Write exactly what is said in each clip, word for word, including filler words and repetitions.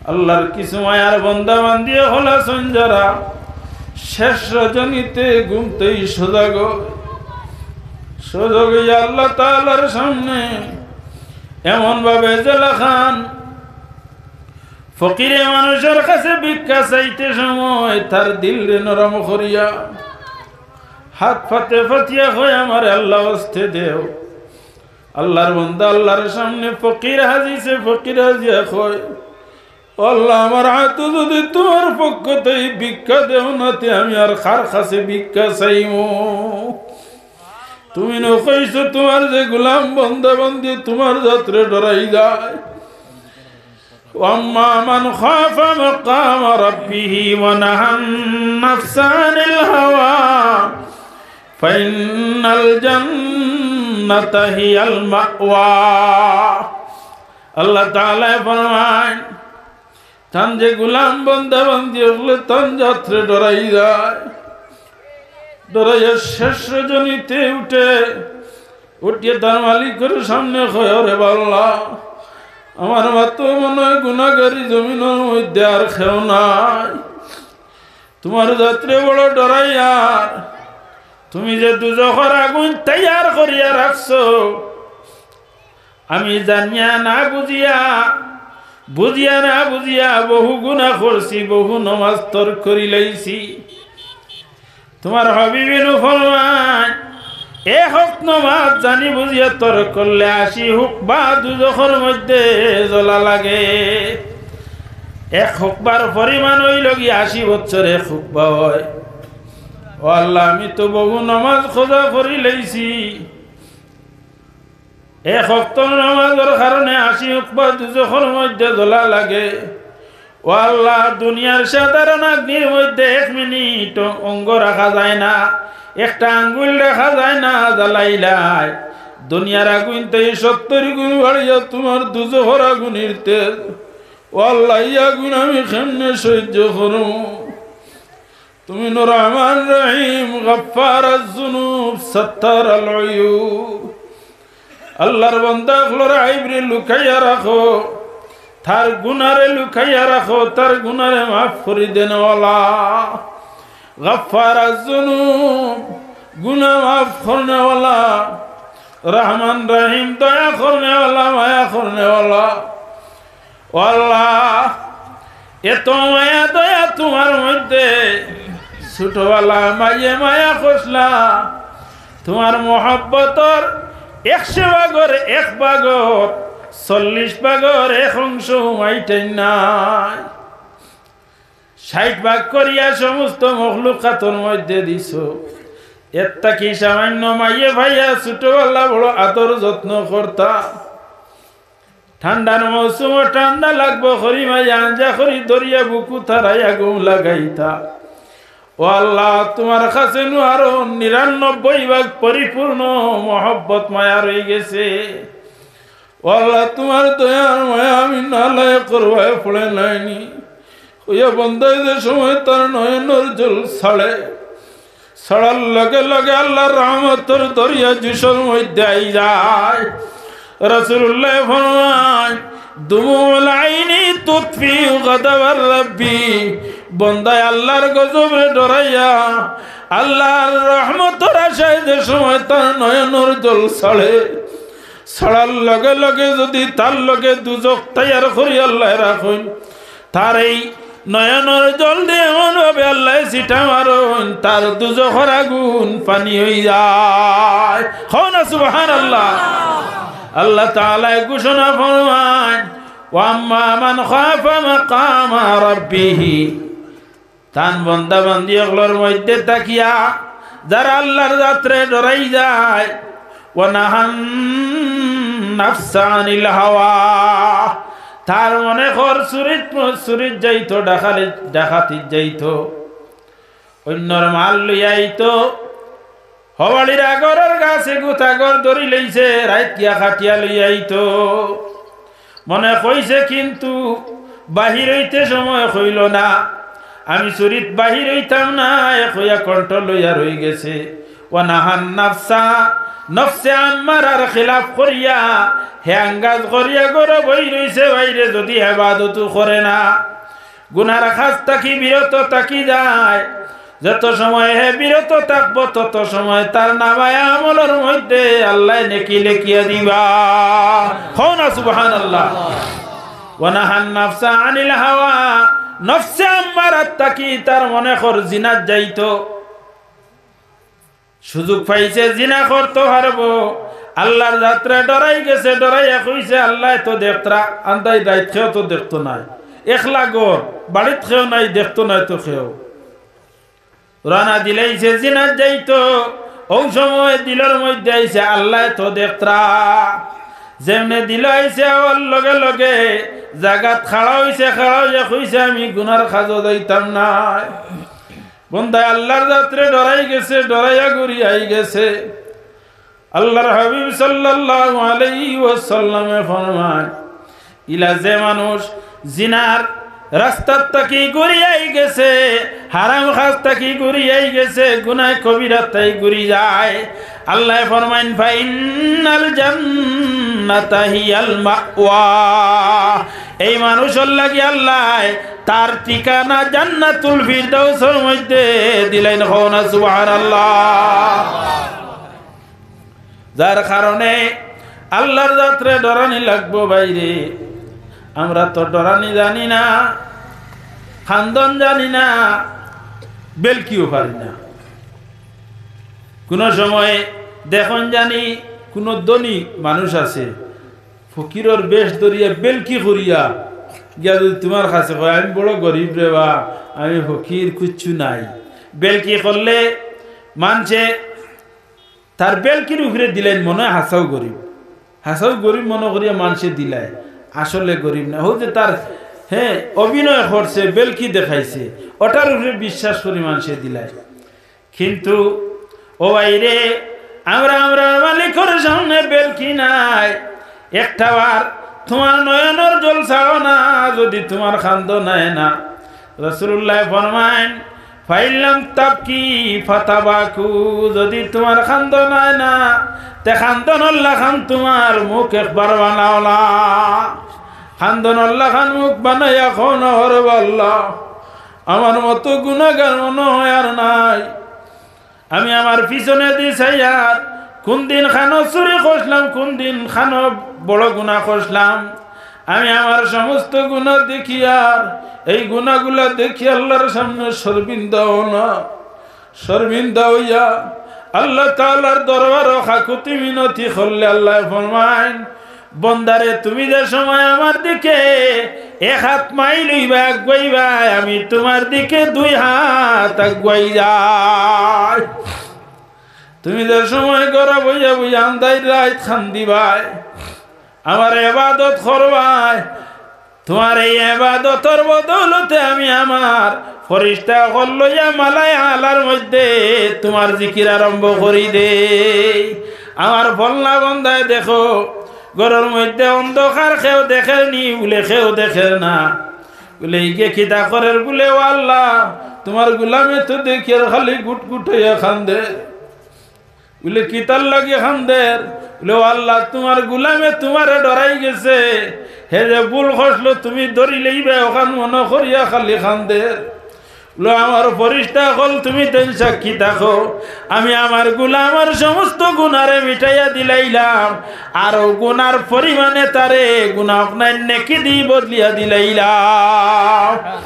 আল্লাহর কিছু মায়ার বন্দা বান্দি অকল আছইন যারা শেষ রজনীতে ঘুম থাকি সজাগ অয়। সজাগ অইয়া আল্লাহ তাআলার সামনে এমন ভাবে যেলাখান ফকিরে মানুষর কাছে ভিক্ষা চাইতে সময় তার দিলরে নরম করিয়া হাত পাতে পাতিয়া কয়, "আমারে আল্লাহ ওয়াস্তে দেও।" আল্লাহর বন্দা আল্লাহর সামনে ফকির হাজিছে, ফকির হাজিয়া কয়, "ও আল্লাহ, আমার হাতো যদি তুমার পক্ষ থাকি ভিক্ষা দেও না, তে আমি আর কার কাছে ভিক্ষা চাইমু? তুমি নু কইছো তুমার যে গোলাম বন্দা বান্দি তুমার জাতরে ডরাই যায়।" وأما من خاف مقام ربه ونهى النفس عن الهوى فإن الجنة هي المأوى। আল্লাহ তাআলায় ফরমাইন, তান যে গোলাম বন্দা বান্দি অকলে তান জাতরে ডরাই যায়, ডরাইয়া শেষ রজনীতে উঠে, উঠিয়া তার মালিকর সামনে কয়, "ওরে আল্লাহ, আমার মাতো মনে অয় গুনাগারি জমিনর মধ্যে আর কেউ নাই। তুমার জাতরে বড় ডরাইয়ার, তুমি যে দুজখর আগুন তৈয়ার করিয়া রাখছো, আমি জানিয়া না বুঝিয়া, বুঝিয়া না বুঝিয়া বহু গুনা করছি, বহু নমাজ তরক করি লাইছি।" তুমার হাবিবে নু ফরমাইন, এক ওয়াক্ত নমাজ জানি বুঝিয়া তরক করলে আশি হুকবা দুজখর মধ্যে জ্বলা লাগে। এক হুকবার পরিমাণ অইলো গি আশি বছর এক হুকবা অয়। ও আল্লাহ, আমি তো বহু নমাজ কাজা করি লাইছি, এক ওয়াক্ত নমাজর কারণে আশি হুকবা দুজখর মধ্যে জ্বলা লাগে। ও আল্লাহ, দুনিয়ার সাধারণ আগুনর মধ্যে এক মিনিট অঙ্গ রাখা যায় না, একটা আঙ্গুল রাখা যায় না, জ্বালাইলায়। দুনিয়ার আগুন থাকি সত্তর গুণ বাড়িয়া তুমার দুজখর আগুনর তেজ। ও আল্লাহ, ই আগুন আমি কেমনে সহ্য করমু? তুমি নু রহমান রহিম, গাফফার আয-যুনুব, সাত্তার আল-উয়ুব। আল্লাহর বন্দা অকলর আইবরে লুকাইয়া রাখো, তার গুনারে লুকাইয়া রাখো, তার গুনারে মাফ করি দেনেওয়ালা। গাফফার আয-যুনুব, গুনা মাফ করনেওয়ালা। রহমান রহিম, দয়া করনেওয়ালা, মায়া করনেওয়ালা। ও আল্লাহ, এত মায়া দয়া তুমার মধ্যে, ছোটবেলা মায়ে মায়া করছলা, তুমার মহব্বতর একশো ভাগর এক ভাগর, চল্লিশ ভাগর এক অংশ মাইটাই নাই। ষাইট ভাগ করিয়া সমস্ত মখলুকাতর মধ্যে দিছো। এর থাকি সামান্য মায়ে পাইয়া ছোটবেলা বড় আদর যত্ন করতা। ঠান্ডার মৌসুমো ঠান্ডা লাগবো করি মায়ে আঞ্জা করি ধরিয়া বুকু তারাইয়া ঘুম লাগাইতা। ও আল্লাহ, তুমার কাছে নু আরো নিরানব্বই ভাগ পরিপূর্ণ মহব্বত মায়া রইগেছে। ও আল্লাহ, তুমার দয়ার মায়া আমি নালায়েকর অইয়া পড়ি লাইনি। অইয়া বন্দায় যে সময় তার নয়নর জল ছাড়ে, ছাড়ার লগে লগে আল্লাহর রহমতর দরিয়া জোশর মধ্যে আই যায়। রাসূলুল্লায় ফরমাইন, "দুমুউল আইনি তুতফিউ গাদাবার রাব্বি।" বন্দায় আল্লাহর গজবরে ডরাইয়া, আল্লাহর রহমতর আশায় যে সময় তার নয়নর জল ছাড়ে, ছাড়ার লগে লগে যুদি তার লাগি দুজখ তৈয়ার করি আল্লায় রাখইন, তার এই নয়নর জল দি এমন ভাবে আল্লায় ছিটা মারইন, তার দুজখর আগুন পানি অইযায়। কও না সুবহানাল্লাহ। আল্লাহ তাআলায় ঘোষণা ফরমাইন, "ওয়া আম্মা মান খাফা মাকামা রাব্বিহি।" তান বন্দা বান্দি অকলর মধ্যে থাকিয়া যারা আল্লাহর জাতরে ডরাই যায়, "ওয়া নাহান নাফসা আনিল হাওয়া", তার মনে কর চুরিত, চুরিত যাইতো, ডাকালি-, ডাকাতিত যাইতো, অইন্যর মাল লইয়া আইতো, হবাড়ির আগরর গাছে গুতাগর ধরি লইছে, রাইত গিয়া কাটিয়া লইয়া আইতো। মনে কইছে কিন্তু বাহির অইতে সময় কইলো না, "আমি চুরিত বাহির অইতাম না," এ কইয়া কণ্ঠ লইয়া রইগেছে। "ওয়া নাহান নাফসা নফসে আম্মারার খিলাফ করিয়া, হে আঙ্গাজ করিয়া ঘরো বই রইছে, বাইরে যদি এবাদতও করে না, গুনার কাজ থাকি বিরত থাকি যায়, যত সময় হে বিরত থাকবো, তত সময় তার নামায়ে আমলর মধ্যে আল্লায় নেকি লেখিয়া দিবা। কও না সুবহানাল্লাহ। ওয়া নাহান নাফসা আনিল হাওয়া, নফসে আম্মারার থাকি তার মনে কর জিনাত যাইতো, সুযোগ পাইছে, জিনা করতো পারবো। আল্লার জাতরে ডরাই গেছে, ডরাইয়া কইছে, "আল্লায় তো দেখতরা, আন্দাই রাইত কেউ তো দেখতো নায়, একলা ঘর, বাড়িত কেউ নাই, দেখতো নায় তো কেউ।" রওয়ানা দিলাইছে, জিনাত যাইতো, অউ সময় দিলর মধ্যে আইছে, "আল্লায় তো দেখতরা।" যেমনে দিল আইছে, আওয়ার লগে লগে জাগাত খাড়া অইছে, খাড়া অইয়া কইছে, "আমি গুনার কাজো যাইতাম নায়।" বন্দায় আল্লার জাতরে ডরাই গেছে, ডরাইয়া ঘুরি আই গেছে। আল্লার হাবিব সাল্লাল্লাহু আলাইহি ওয়াসাল্লামে ফরমায়, ইলা যে মানুষ জিনার রাস্তার থাকি ঘুরি আই গেছে, হারাম কাজ থাকি ঘুরি আই গেছে, গুনায় কবিরা থাকি ঘুরি যায়, আল্লায় ফরমাইন, "ফাইন্নাল জান্নাতা হিয়াল মাওয়া।" এই মানুষর লাগি আল্লায় তার ঠিকানা জান্নাতুল ফিরদাউসর মধ্যে দিলাইন। কও না সুবহানাল্লাহ। যার কারণে আল্লার জাতরে ডরানি লাগবো বাইরে। আমরা তো ডরানি জানি না, কান্দন জানি না, বেলকিও পারি না। কুনু সময় দেখইন জানি কুনু ধনী মানুষ আছে, ফকিরর বেশ ধরিয়া বেলকি করিয়া গিয়া যদি তুমার কাছে কয়, "আমি বড় গরিব রে বা, আমি ফকির, কুচ্ছু নাই।" বেলকি করলে মানষে তার বেলকির উপরে দিলাইন মনে অয় হাছাউ গরিব, হাছাউ গরিব মনো করিয়া মানষে দিলায়, আসলে গরিব না। অউ যে তার, হে, অভিনয় করছে, বেলকি দেখাইছে, ওটার উপরে বিশ্বাস করি মানষে দিলায়। কিন্তু ও ভাইরে, আমরা আমরার মালিকর সামনে বেলকি নাই। একটা বার তুমার নয়নর জল ছাড়ো না, যদি তুমার কান্দন আয় না। রাসুলুল্লায় ফরমাইন, "ফাইল্লাম তাবকি ফাতাবাকু", যদি তুমার কান্দন আয় না, তে কান্দনর লাখান তুমার মুখ একবার বানাও না। কান্দনর লাখান মুখ বানাইয়া কও না, "ওরে আল্লাহ, আমার মতো গুনাগার মনো অয় আর নাই।" আমি আমার পিছনেদি চাইয়ার, কুনদিন খানো চুরি করছলাম, কুনদিন খানো বড় গুনা করছলাম। আমি আমার সমস্ত গুনা দেখিয়ার, এই গুনাগুলা দেখি আল্লার সামনে শরমিন্দা অও না। শরমিন্দা অইয়া আল্লাহ তাআলার দরবারো কাকুতি মিনতি করলে আল্লায় ফরমাইন, বন্দারে, তুমি যে সময় আমার দিকে এক আত মাইল অইবায় আগুয়াইবায়, আমি তুমার দিকে দুই আত আগুয়াই যাই। তুমি যে সময় ঘরো বইয়া বইয়া আন্দাইর রাইত কান্দিবায়, আমার এবাদত করবায়, তুমার এই এবাদতর বদৌলতে আমি আমার ফিরিস্তা অকল লইয়া মালায়ে আলার মধ্যে তুমার জিকির আরম্ভ করি দেই। আমার ফলনা বন্দায় দেখো, ঘরর মধ্যে অন্ধকার, কেউ দেখের নি, বুলে কেউ দেখের না। বুলে, "ইগে কিতা করের?" বুলে, "ও আল্লাহ, তুমার গুলামে তো দেখিয়ার খালি গুটগুটাইয়া কান্দের।" বুলে, "কিতার লাগি কান্দের?" বুলে, "ও আল্লাহ, তুমার গুলামে তুমারে ডরাই গেছে, হে যে ভুল করছলো তুমি ধরিলাইবায়, অখান মনো করিয়া খালি কান্দের।" বুলে, "আমার ফিরিস্তা অকল, তুমি তাইন সাক্ষী থাকো, আমি আমার গুলামর সমস্ত গুনারে মিটাইয়া দিলাইলাম, আর অউ গুনার পরিমাণে তারে গুনা অকনাইন নেকিদি বদলিয়া দিলাইলাম।"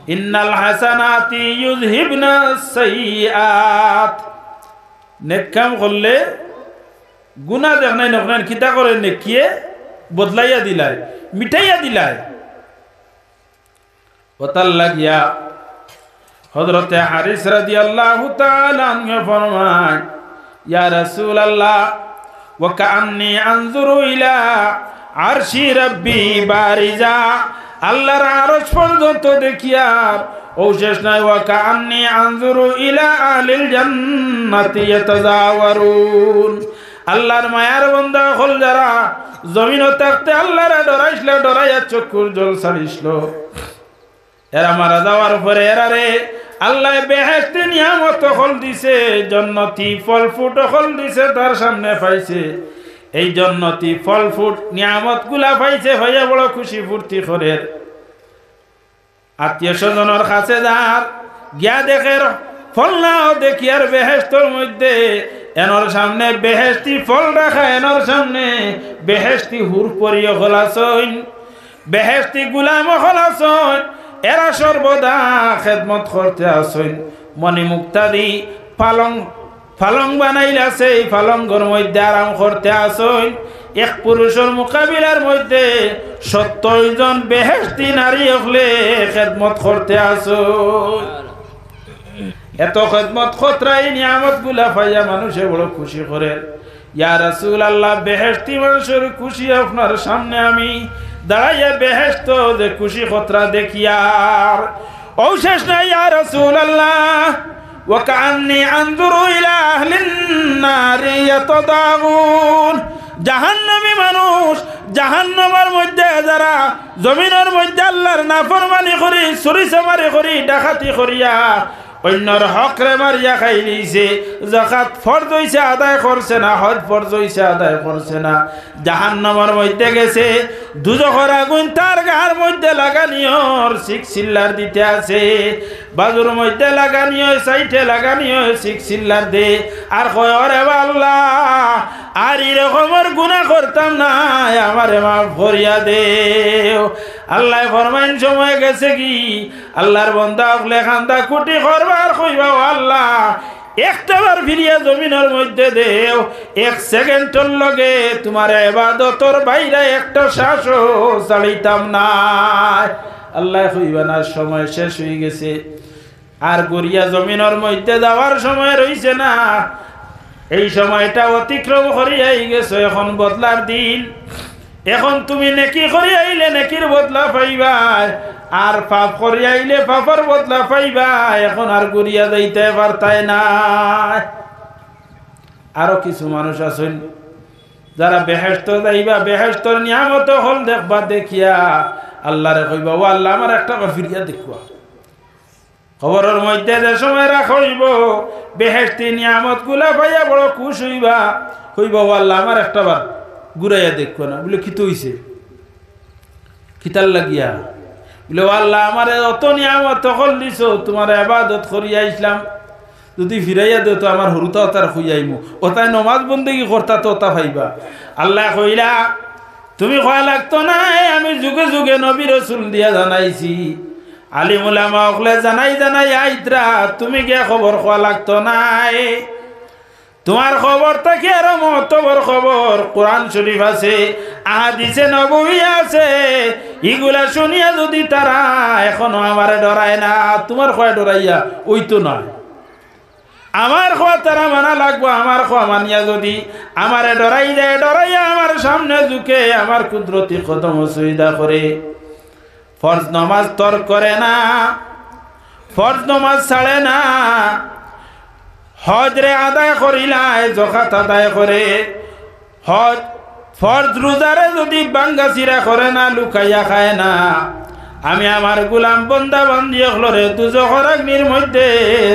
ইন্নাল হাসানাতি ইউযহিবনাস সাইয়্যিআত। নেক কাম করলে গুনা দেখনাইন অকনাইন কিতা করে, নেকিয়ে বদলাইয়া দিলায়, মিটাইয়া দিলায়। অতার লাগিয়া হযরতে হারিস রাদিয়াল্লাহু তাআলা আনহু ফরমায়, ইয়া রাসূলুল্লাহ, ওয়া কাআন্নী আনজুরু ইলা আরশি রাব্বি বারিজা, আল্লার আরশ পর্যন্ত দেখিয়ার অউ শেষ নাই, ওয়া কাআন্নী আনজুরু ইলা আহলিল জান্নাতি ইয়াতাজাওয়ারুন। আল্লার মায়ার বন্দা অকল যারা জমিনো থাকতে আল্লারে ডরাইছলা, ডরাইয়া চক্ষুর জল ছাড়িছলো, এরা মারা যাওয়ার পরে এরারে আল্লায় বেহেশতি নিয়ামত অকল দিছে, জন্নতি ফল ফ্রুট অকল দিছে, তার সামনে পাইছে। এই জন্নতি ফল ফ্রুট নিয়ামতগুলা পাইছে, পাইয়া বড় খুশি ফুর্তি করের। আত্মীয় স্বজনর কাছে যার, গিয়া দেখের, ফল নাও দেখিয়ার বেহেশতর মধ্যে, এনর সামনে বেহেশতি ফল রাখা, এনর সামনে বেহেশতি হুর পরি অকল আছইন, বেহেশতি গুলাম অকল আছইন, এরা সর্বদা খেদমত করতে আছইন। মণি মুক্তাদি পালং, পালং বানাইল আছে, এই পালঙ্গর মধ্যে আরাম করতে আছইন। এক পুরুষর মোকাবিলার মধ্যে সত্তর জন বেহেশতি নারী অকলে খেদমত করতে আছইন। এত খেদমত কররা, এই নিয়ামতগুলা পাইয়া মানুষে বড় খুশি করের। ইয়া রাসূলুল্লাহ, বেহেশতি মানুষর খুশি আপনার সামনে আমি দাঁড়াইয়া বেহেশত যে খুশি কররা দেখিয়ার। অউ শেষ নাই, ইয়া রাসূলুল্লাহ, ওয়া কাআন্নী আনজুরু ইলা আহলিন নারি ইয়াতাদাগুন। জাহান্নামী মানুষ, জাহান্নামর মধ্যে যারা জমিনর মধ্যে আল্লাহর নাফরমানি করি, চুরি চামারি করি, ডাকাতি করিয়া অইন্যর হকরে মারিয়া খাইলিছে, যাকাত ফরজ অইছে আদায় করছে না, হজ ফরজ অইছে আদায় করছে না, জাহান্নামর মধ্যে গেছে, দুজখর আগুন তার গার মধ্যে লাগানিয়র সিক সিল্লার দিতে আছে, বাজুর মধ্যে লাগানিয়র, সাইডে লাগানিয়র সিক সিল্লার দে, আর কয়, "ওরে বা আল্লাহ, আর ই রকমর গুনা করতাম নায়, আমারে মাফ করিয়া দেও।" আল্লায় ফরমাইন, "সময় গেছে গি?" আল্লাহর বন্দা অকলে কান্দা কুটি করবা আর কইবা, "ও আল্লাহ, একটা বার ফিরিয়া জমিনর মধ্যে দেও, এক সেকেন্ডর লগে তুমার ইবাদতর বাইরে একটা শ্বাসও ছাড়িতাম নায়।" আল্লায় কইবা না, "সময় শেষ অইগেছে।" আর ঘুরিয়া জমিনর মধ্যে যাওয়ার সময় রইছে না, এই সময়টা অতিক্রম করিয়া আইগেছো, এখন বদলার দিন। এখন তুমি নেকি করি আইলে নেকির বদলা পাইবায়, আর পাপ করি আইলে পাপর বদলা পাইবায়। এখন আর ঘুরিয়া যাইতে পারতায় নায়। আরো কিছু মানুষ আছইন, যারা বেহেশত যাইবা, বেহেশতর নিয়ামত অকল দেখবা, দেখিয়া আল্লাহরে কইবা, "ও আল্লাহ, আমারে একটা বার ফিরিয়া দেখুয়া।" কবরর মধ্যে যে সময় রাখা অইবো, বেহেশতি নিয়ামতগুলা পাইয়া বড় খুশ অইবা, কইবা, "ও আল্লাহ, আমারে একটা বার ঘুরাইয়া দেখো না।" বুলে, "কিতা অইছে? কিতার লাগিয়া?" বুলে, "ও আল্লাহ, আমারে অত নিয়ামত অকল দিছো, তুমার ইবাদত করিয়া আইছলাম, যুদি ফিরাইয়া দেও তো আমার হুরুতা অতারে কইয়া আইমু, অতায় নমাজ বন্দেগি করতা তো অতা পাইবা।" আল্লায় কইলা, "তুমি কওয়া লাগতো নায়, আমি যুগে যুগে নবী রসুল দিয়া জানাইছি।" আলিম উলামা অকলে জানাই জানাই আইতরা, তুমি গিয়া খবর কওয়া লাগতো নায়। তুমার খবর থাকি আরো মহতবর খবর, কোরআন শরীফ আছে, আহাদিসে নববী আছে, ইগুলা শুনিয়া যুদি তারা এখনো আমারে ডরায় না, তুমার কওয়া ডরাইয়া অইতো নায়। আমার কওয়া তারা মানা লাগবো, আমার কওয়া মানিয়া যুদি আমারে ডরাই দেয়, ডরাইয়া আমার সামনে ঝুকে, আমার কুদরতি কদমো সইদা করে, ফরজ নমাজ তর্ক করে না, ফরজ নমাজ ছাড়ে না, হজরে আদায় করিলায়, জকাত আদায় করে, হজ, ফরজ রোজারে যুদি ভাঙ্গাচিরা করে না, লুকাইয়া খায় না, আমি আমার গোলাম বন্দা বান্দি অকলরে দুজখর আগ্নির মধ্যে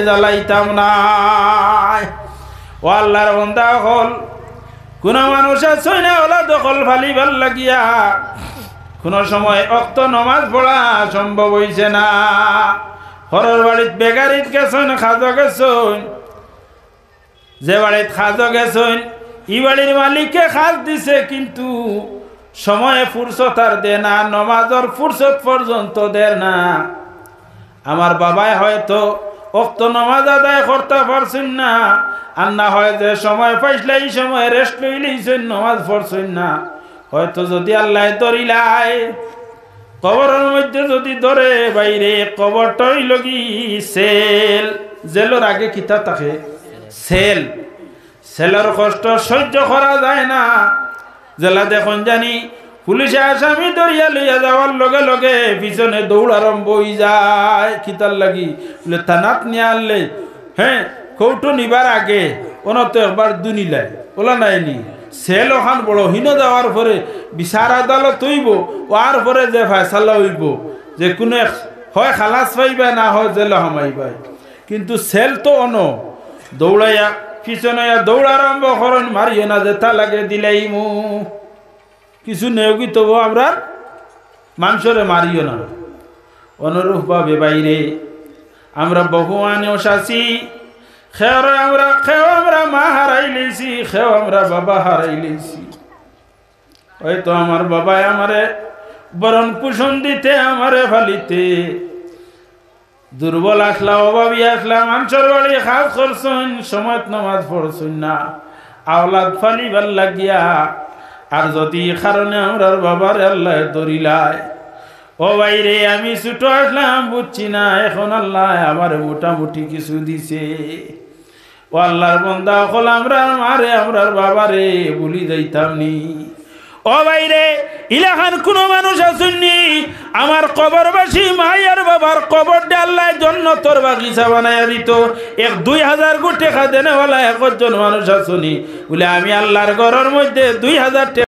জ্বালাইতাম নায়। ও আল্লাহর বন্দা অকল, কুনু মানুষ আছইন না অলা দখল ফালিবার লাগিয়া কুনু সময় অক্ত নমাজ পড়া সম্ভব অইছে না। ঘরর বাড়িত বেগারিত গেছইন, কাজো গেছইন, যে বাড়িত কাজো গেছইন, ই বাড়ির মালিকে কাজ দিছে, কিন্তু সময়ে ফুরসত আর দে না, নমাজর ফুরসত পর্যন্ত দের না। আমার বাবায় হয়তো অক্ত নমাজ আদায় করতা পারছইন না, আর না হয় যে সময় পাইছলা ই সময় রেস্ট লইলিছইন, নমাজ পড়ছইন না। হয়তো যুদি আল্লায় ধরিলায়, কবরর মধ্যে যুদি ধরে, ভাইরে, কবরটা অইলোগি সেল। জেলর আগে কিতা থাকে? সেল। সেলর কষ্ট সইজ্য করা যায় না। যেলা দেখইন জানি পুলিশে আসামি ধরিয়া লইয়া যাওয়ার লগে লগে পিছনে দৌড় আরম্ভ অইযায়। কিতার লাগি? বুলে, থানাত নিয়া আনলে, হে, কোর্টো নিবার আগে অনো তো একবার দুনিলায়, অলা নায়নি? সেল অখান বড়, হিনো যাওয়ার পরে বিচার আদালত অইবো, অওয়ার পরে যে ফয়সালা অইবো, যে কুনু এক হয় খালাস পাইবা, না হয় জেলো হামাইবায়। কিন্তু ছেল তো অনো, দৌড়াইয়া, পিছনে আইয়া দৌড় আরম্ভ করইন, "মারিও না, যেতা লাগে দিলাইমু।" কিছু নেওগি তবু আমরার মানষরে মারিও না। অনুরূপভাবে ভাইরে, আমরা বহু মানুষ আছি, কেউরে আমরা, কেউ আমরা মা হারাইলিছি, কেউ আমরা বাবা হারাইলিছি। হয়তো আমার বাবায় আমারে ভরণ পোষণ দিতে, আমারে ফালিতে দুর্বল আছলা, অভাবী আছলা, মানষর বাড়ি কাজ করছইন, সময়ত নমাজ পড়ছইন না, আওলাদ ফালিবার লাগিয়া। আর যদি ই কারণে আমরার বাবারে আল্লায় ধরিলায়, ও ভাইরে, আমি ছোট আছলাম, বুঝছি না, এখন আল্লায় আমারে মোটামুটি কিছু দিছে। ও আল্লার বন্দা অকল, আমরার মারে, আমরার বাবারে ভুলি যাইতাম নি? ও ভাইরে, ইলাখান কুনু মানুষ আছইন নি? আমার কবরবাসী মাই আর বাবার কবররে আল্লায় জন্নতর বাগিচা বানাইয়া দিতো। এক দুই হাজার গু টেকা দেনেওয়ালা একজন মানুষ আছো নি? বুলে, "আমি আল্লার ঘরর মধ্যে দুই হাজার টেকা